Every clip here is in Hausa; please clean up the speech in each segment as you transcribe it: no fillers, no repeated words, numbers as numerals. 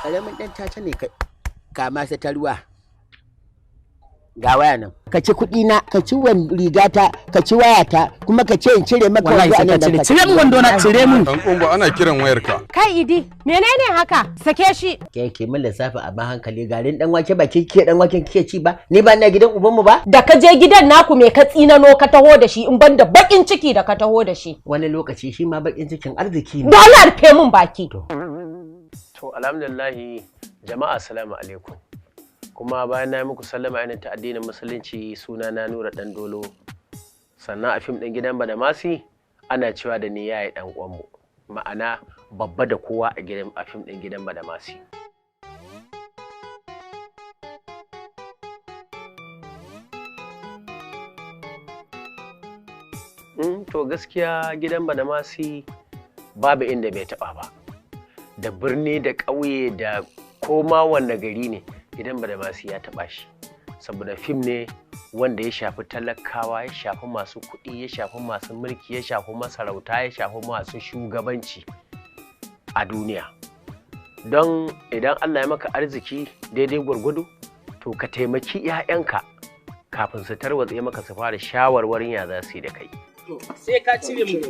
Karamin dan caca ne kai. Kama sa ta ruwa. Ga waya nan. Ka ci kuɗi na, ka ci rigata, ka ci wayata, kuma ka ce in cire maka wando anan da ka. Cire min wando na, cire min. Dan kumba ana kiran wayarka. Kai Idi, menene haka? Sake shi. Ke ke min lissafi amma hankali garin dan wake ba ke ke dan waken kike ci ba? Ni ba ina gidan ubanmu ba? Da ka je gidan naku me ka tsinano ka taho da shi in banda bakin ciki da ka taho da shi. Wani lokaci shi ma bakin cikin arziki ne. Dole rufe min baki. To alhamdulillah jama'a assalamu alaikum. Kuma bayan na yi muku sallama irin ta addinin musulunci, suna na Nura Dan Dolo. Sannan a fim ɗin Gidan Badamasi ana cewa da ni yayi dan uwanmu, ma'ana babba da kowa a gidan a fim ɗin Gidan Badamasi. To gaskiya Gidan Badamasi babu inda bai taɓa ba, da birni da ƙauye da koma wanne gari ne Gidan Badamasi ya taɓa shi, saboda fim ne wanda ya shafi talakawa, ya shafi masu kuɗi, ya shafi masu mulki, ya shafi masarauta, ya shafi masu shugabanci a duniya. Don idan Allah ya maka arziki daidai gwargwado, to ka taimaki 'ya'yanka kafin su tarwatse maka su fara shawarwarin ya za su yi da kai. Sai ka cire mu.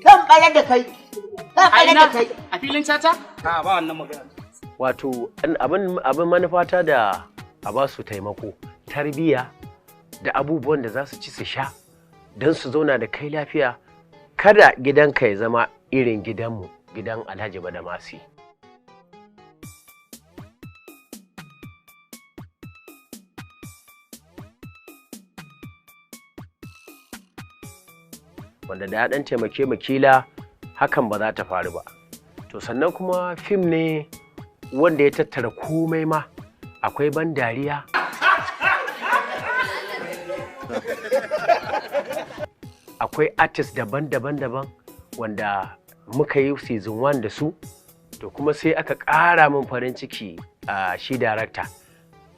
Zan ɓarar da kai. Zan ɓarar da kai. A filin caca? A ba wannan magana. Wato abin manufata da a ba su taimako, tarbiyya da abubuwan da za su ci su sha don su zauna da kai lafiya, kada gidanka ya zama irin gidanmu, gidan Alhaji Badamasi. Wanda da ya ɗan taimake mu kila hakan ba za ta faru ba. To sannan kuma fim ne wanda ya tattara komai ma, akwai ban dariya, akwai artist daban-daban daban wanda muka yi season 1 da su. To kuma sai aka ƙara min farin ciki a shi director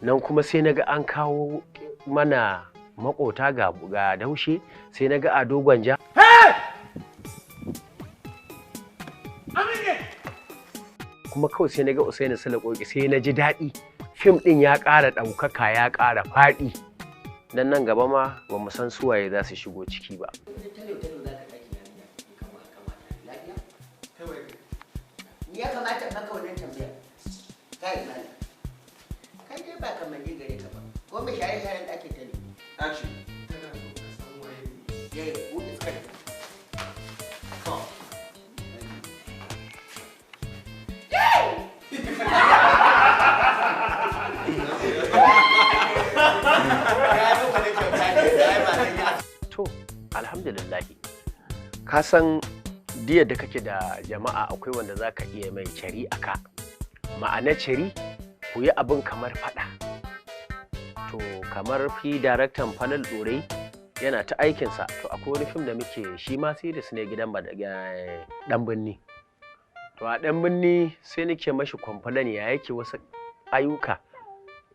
nan, kuma sai naga an kawo mana makota ga daushe, sai naga Ado Gwanja. Kuma kawai sai naga Usaini Sule Koki, sai na ji daɗi. Fim ɗin ya ƙara ɗaukaka, ya ƙara faɗi. Dan nan gaba ma ba mu san suwaye za su shigo ciki ba. Ya kamata maka wannan tambaya. Kai malam. Kai dai ba kamar ni gare ka ba. Ko mai shaye-shayen da ake tare. Action. Kana so ka san waye ne? Eh, buɗe iskar. To, alhamdulillahi. Ka san diyar da kake da jama'a akwai wanda za ka iya mai cari a ka. Ma'ana cari, ku yi abin kamar faɗa. To, kamar fi daraktan Falal Ɗorai yana ta aikinsa. To, akwai wani fim da muke shi ma series ne, Gidan Ɗan Binni. To, a Ɗan Binni sai nake mashi kwamfalan ya yake wasu ayyuka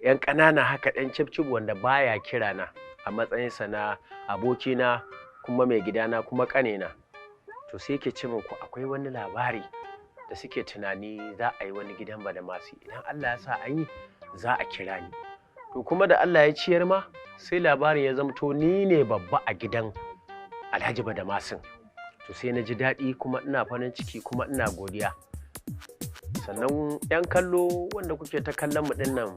'yan ƙanana haka ɗan cif wanda baya kira na a matsayinsa na abokina kuma mai gidana kuma ƙanena. To sai yake ce min ko akwai wani labari da suke tunani za a yi wani Gidan Badamasi, idan Allah ya sa an yi za a kira ni. To kuma da Allah ya ciyar ma sai labarin ya zamto ni ne babba a gidan Alhaji Badamasin. To sai na ji daɗi kuma ina farin ciki kuma ina godiya. Sannan 'yan kallo wanda kuke ta kallon mu dinnan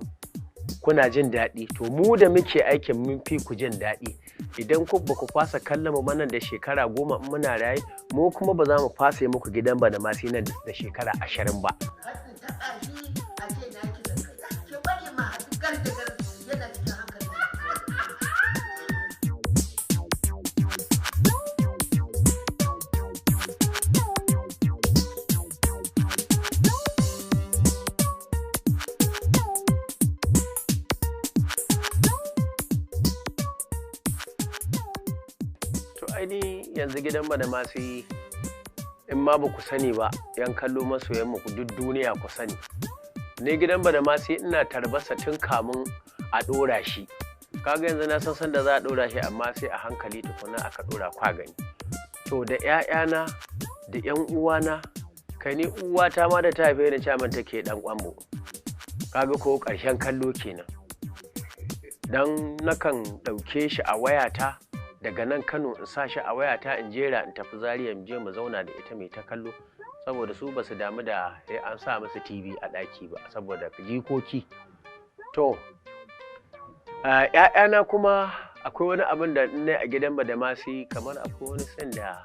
kuna jin daɗi, to mu da muke aikin mun fi ku jin daɗi. Idan ku ba ku fasa kallon mu nan da shekara 10 in muna raye, mu kuma ba za mu fasa yi muku Gidan Badamasi nan da shekara 20 ba. Aini yanzu Gidan Badamasi in ma ba ku sani ba, yan kallo masoyan mu duk duniya ku sani ne, Gidan Badamasi ina tarbasa tun kamun a dora shi. Kaga yanzu na san da za a dora shi, amma sai a hankali tukuna aka dora kwa gani. To da 'ya'yana da 'yan uwana Kai ni uwata ma da ta haife ni chairman take dan kwambo. Kaga ko ƙarshen kallo kenan. Dan nakan ɗauke shi a wayata daga nan Kano in sa shi a wayata in jera in tafi Zaria in je mu zauna da ita mai ta kallo, saboda su ba su damu da sai an sa musu TV a ɗaki ba saboda jikoki. To ‘ya'yana kuma akwai wani abin da in nayi a gidan Badamasi, kamar akwai wani sanda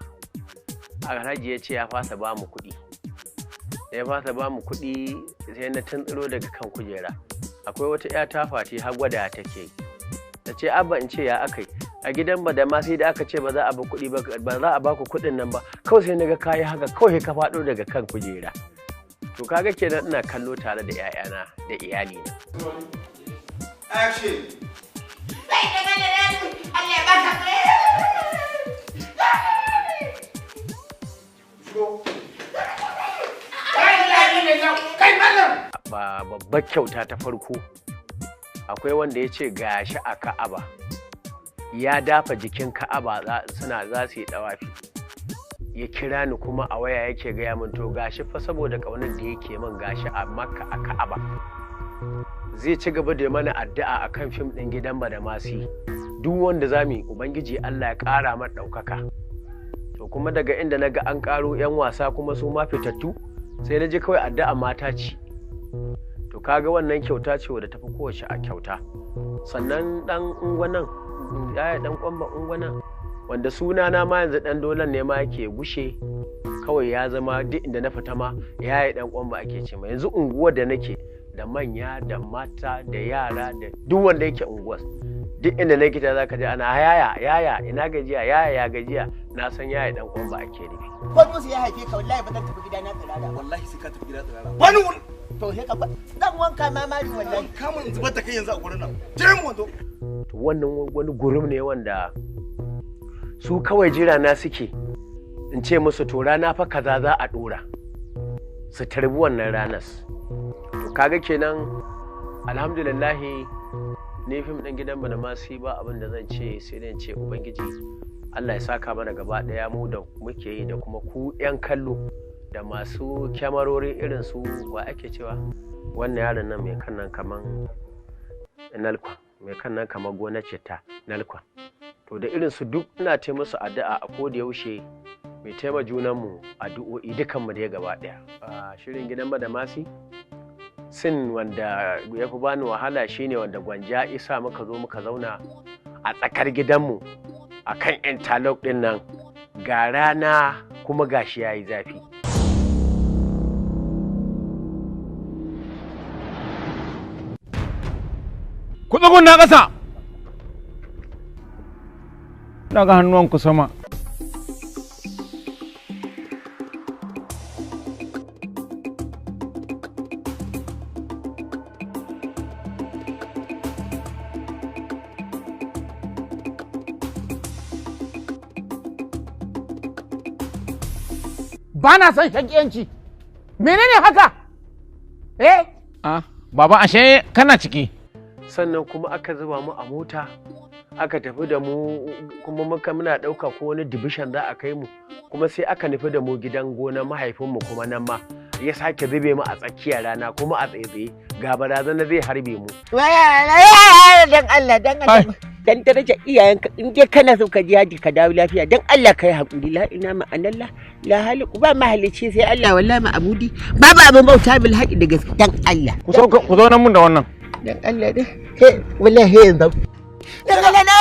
Alhaji ya ce ya fasa ba mu kuɗi. Da ya fasa ba mu kuɗi sai na tuntsiro daga kan kujera. Akwai wata ‘ya ta Fati har gwada take yi. Ta ce abba in ce ya akai a gidan Badamasi da aka ce ba za a ba kuɗi ba, ba za a ba ku kuɗin nan ba, kawai sai naga kayi haka kawai ka faɗo daga kan kujera. To kaga kenan ina kallo tare da ‘ya'yana da iyalina. Action! Ba babbar kyauta ta farko akwai wanda ya ce gashi a Ka'aba, ya dafa jikin Ka'aba suna za su yi dawafi. Ya kira ni kuma a waya yake gaya min to gashi fa saboda ƙaunar da yake min gashi a Makka a Ka'aba. Zai ci gaba da mana addu'a akan fim ɗin gidan Badamasi, duk wanda za mu yi Ubangiji Allah ya ƙara mana ɗaukaka. To kuma daga inda na ga an ƙaro 'yan wasa kuma su ma fitattu, sai na ji kawai addu'a mata ce. To kaga wannan kyauta ce wadda tafi kowace a kyauta. Sannan ɗan ungwanan, yaya ɗan kwamba ungwanan, wanda suna na ma yanzu ɗan dolan ne ma yake gushe, kawai ya zama duk inda na fita ma yaya ɗan kwamba ake ce ma. Yanzu unguwar da nake da manya da mata da yara da duk wanda yake unguwar, duk inda na kita za ka ji ana yaya yaya ina gajiya yaya ya gajiya, na san yaya ɗan kwamba ake nufi. Ko dutse ya haife ka wallahi ba zan tafi gida na tsirara. Wallahi sai ka tafi gida tsirara. Wani wuri. To sai ka zan wanka ma mari wallahi. Kamun in zubar da kai yanzu a gurin nan. Jira mu wando. To wannan wani gurum ne wanda su kawai jira na suke in ce musu to rana fa kaza za a dora, su tarbi wannan ranar. To kaga kenan alhamdulillahi ni fim ɗin gidan Badamasi ba abin da zan ce sai dai in ce Ubangiji Allah ya saka mana gaba ɗaya mu da muke yi da kuma ku 'yan kallo da masu kyamarori irin su wa ake cewa wannan yaron nan mai kan nan kaman nalkwa, mai kan nan kaman gonar citta nalkwa. To da irin su duk ina ta musu addu'a a koda yaushe, mai taima junanmu addu'o'i dukanmu da ya gaba ɗaya. Shirin gidan Badamasi sin wanda ya fi bani wahala shine wanda Gwanja isa muka zo muka zauna a tsakar gidanmu a kan interlock ɗin nan, ga rana kuma gashi ya yi zafi. Ku tsugunna ƙasa! Daga hannuwanku sama. Ba na son shakiyanci. Menene haka? Eh? Ah, baba ashe kana ciki. Sannan kuma aka zuba mu a mota, aka tafi da mu kuma muka muna ɗauka ko wani division za a kai mu, kuma sai aka nufi da mu gidan gonar mahaifinmu kuma nan ma ya sake zube mu a tsakiyar rana kuma a tsaye ga barazana zai harbe mu. Dan Allah dan Allah dan daraja iyayenka in dai kana so ka ji haji ka dawo lafiya dan Allah kai hakuri, la ina ma'anallah la haliku ba mahalici sai Allah wallahi ma'abudi babu abin bauta bil haƙi da gaske dan Allah. Ku zo nan mun da wannan. Dan Allah dai he wallahi yanzu dan Allah na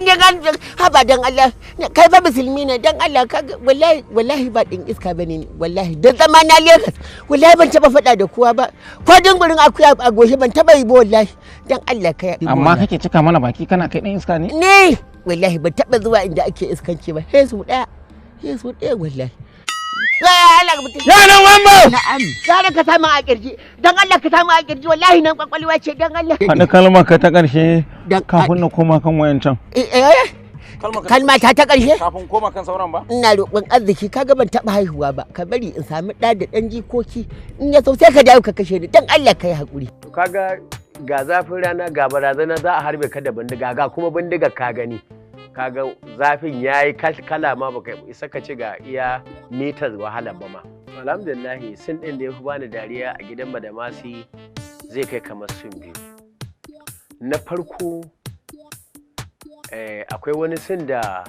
la haba dan Allah kai fa musulmi ne dan Allah wallahi wallahi ba din iska bane ni wallahi dan zama na Lagos wallahi ban taba faɗa da kowa ba ko dingurin akuya a goshi ban taba yi ba wallahi dan Allah kai. Amma kake cika mana baki kana kai dan iska ne? Ne wallahi ban taba zuwa inda ake iskanci ba he su daya he su daya wallahi. Ya nan wambo! Na'am. Gara ka samu a kirji. Dan Allah ka samu a kirji wallahi nan kwakwalwa ce dan Allah. Faɗi kalmar ka ta ƙarshe kafin na koma kan wayancan. Kalma ta ta ƙarshe? Kafin koma kan sauran ba? Ina roƙon arziki kaga ban taɓa haihuwa ba. Ka bari in sami ɗa da ɗan jikoki. In ya so sai ka dawo ka kashe ni dan Allah ka yi haƙuri. Kaga ga zafin rana ga barazana za a harbe ka da bindiga ga kuma bindiga ka gani. Kaga zafin ya yi kala ma baka isa ka ci ga iya mitar wahala ba ma. Alhamdulillah, scene ɗin da ya fi bani dariya a gidan Badamasi zai kai kamar scene 2. Na farko, akwai wani scene da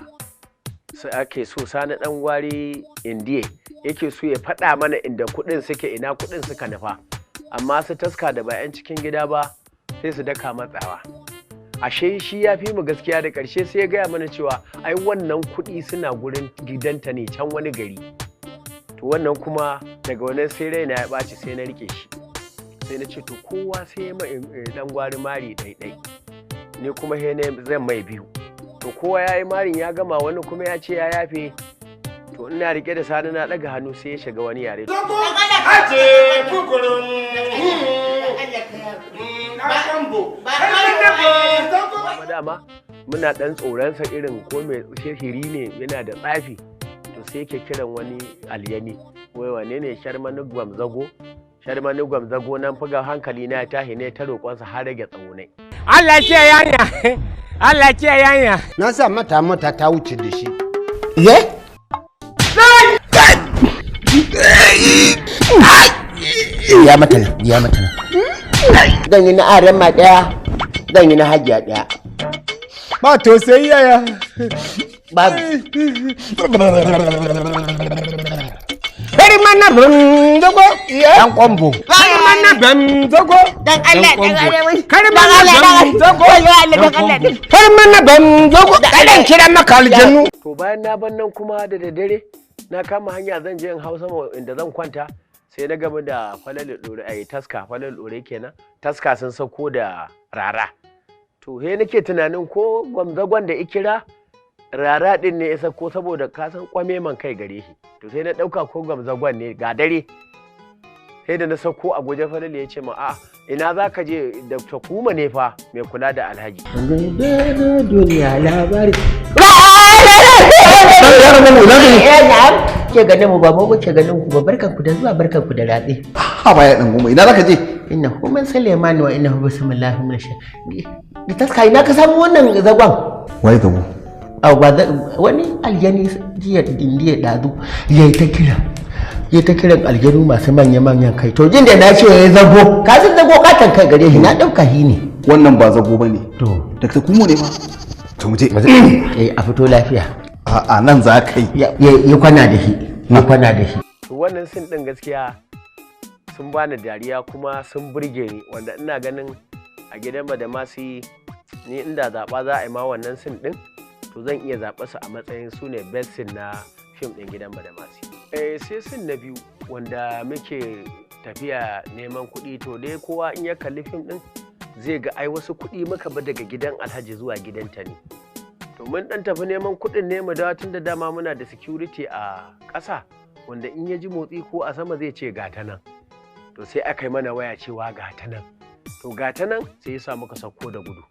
ake so Sani ɗan gwari Indiya yake so ya faɗa mana inda kuɗin suke, ina kuɗin suka nufa, amma su Taska da ba 'yan cikin gida ba sai su daka matsawa. Ashe shi ya fi mu gaskiya, da ƙarshe sai ya gaya mana cewa ai wannan kuɗi suna gurin gidanta ne can wani gari. To wannan kuma daga wannan sai raina ya ɓaci, sai na rike shi, sai na ce to kowa sai ya ma ɗan gwari mari ɗaiɗai, ni kuma he zan mai 2. To kowa ya yi marin ya gama, wani kuma ya ce ya yafe. To ina rike da Sani na ɗaga hannu sai ya shiga wani yare. Aje bukurun. Dama muna ɗan tsoronsa irin ko mai sihiri ne, yana da tsafi. To sai yake kiran wani aljani, wai wane ne Sharmani Gwamzago, Sharmani Gwamzago. Nan fuga hankali na ya tahi ne ta roƙonsa har rage tsawo. Allah ce yanya, Allah ce yanya. Na sa mata mota ta wuce da shi. Ye? Ya mata nan, ya mata nan. Zan yi na aran ma ɗaya, zan yi na hajiya ɗaya. Ba to sai yaya. Babu. Bari mana bam zago. Dan kwambo. Bari mana bam zago. Dan Allah, dan Allah. Kar mana bam zago. Allah, dan Allah. Kar mana bam zago. Kadan kira maka aljannu. To bayan na ban nan kuma da daddare na kama hanya zan je in hau sama inda zan kwanta, sai na gama da Falalu Dore, ai Taska, Falalu Dore kenan. Taska sun sauko da rara. To he nake tunanin ko gwamzagon da ikira rara din ne ya sauko, saboda ka san kwame man kai gare shi. To sai na dauka ko gwamzagon ne ga dare. Sai da na sauko a guje, Falalu ya ce ma a ina za ka je? Dr. Kuma ne fa mai kula da Alhaji. Duniya labari. Ke ganin mu ba mu muke ganin ku ba, barkan ku da zuwa, barkan ku da ratse. Ha baya dan goma, ina zaka je? Inna hu min Suleiman wa innahu bismillahir rahmanir da Taska, ina ka samu wannan zagon? Waye zago? Au ba wani aljani jiya indiya dazu yayi ta kira. Ya ta kiran aljanu masu manya manyan kai. To jin da na ce yayi zago, ka san zago katan kai gare shi, na dauka shi ne. Wannan ba zago bane. To Dr. Kumo ne fa. To mu je. Eh, a fito lafiya. A'a, nan za ka yi. Ya kwana da shi. Ya kwana da shi. To wannan scene din gaskiya sun bani dariya kuma sun burge ni, wanda ina ganin a gidan Badamasi ni inda zaɓa za a yi ma wannan scene din, to zan iya zaɓa su a matsayin su ne best scene na fim ɗin gidan Badamasi. Eh, sai scene na biyu wanda muke tafiya neman kuɗi. To dai kowa in ya kalli fim ɗin zai ga ai wasu kuɗi muka bi daga gidan Alhaji zuwa gidan Tani. To mun ɗan tafi neman kuɗin ne mu dawo, tun da dama muna da security a ƙasa wanda in ya ji motsi ko a sama zai ce gata nan. To sai aka yi mana waya cewa gata nan. To gata nan sai ya sa muka sauko da gudu.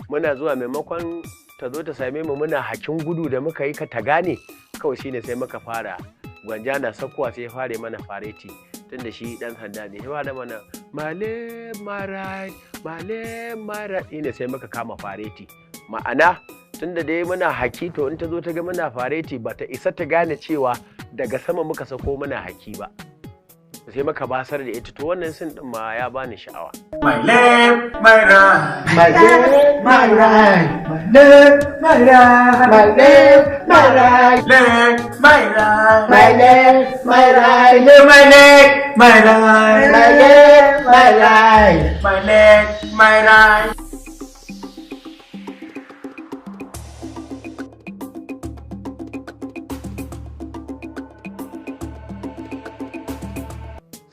Muna zuwa, maimakon ta zo ta same mu muna hakin gudu da muka yi ka ta gane, kawai shine sai muka fara gwanja na saukowa, sai ya fara mana fareti, tunda shi dan sanda ne, ya fara mana male mara male mara, shine sai muka kama fareti. Ma'ana tunda dai muna haki, to in ta zo ta ga muna fareti ba ta isa ta gane cewa daga sama muka sako muna haki ba, sai muka basar da ita. To wannan scene din ma ya bani sha'awa. My left, my right. My left, my right. My left, my right. My left, my right. Left, my right. My left, my right. My leg, my right. My left, my right. My leg, my right.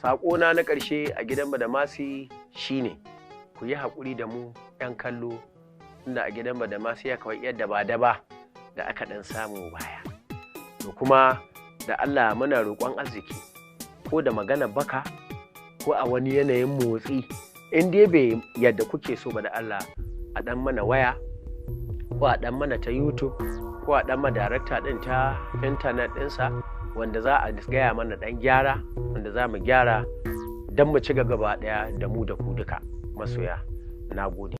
Saƙona na ƙarshe a gidan Badamasi shine ku yi haƙuri da mu 'yan kallo, inda a gidan Badamasi ya kawai yadda ba daba da aka ɗan samu baya. To kuma da Allah muna roƙon arziki, ko da magana baka ko a wani yanayin motsi, in dai bai yadda kuke so ba, da Allah a ɗan mana waya, ko a ɗan mana ta YouTube, ko a ɗan ma darakta ɗin ta intanet ɗinsa, wanda za a gaya mana ɗan gyara wanda za mu gyara don mu ci gaba ɗaya da mu da ku duka masoya. Na gode.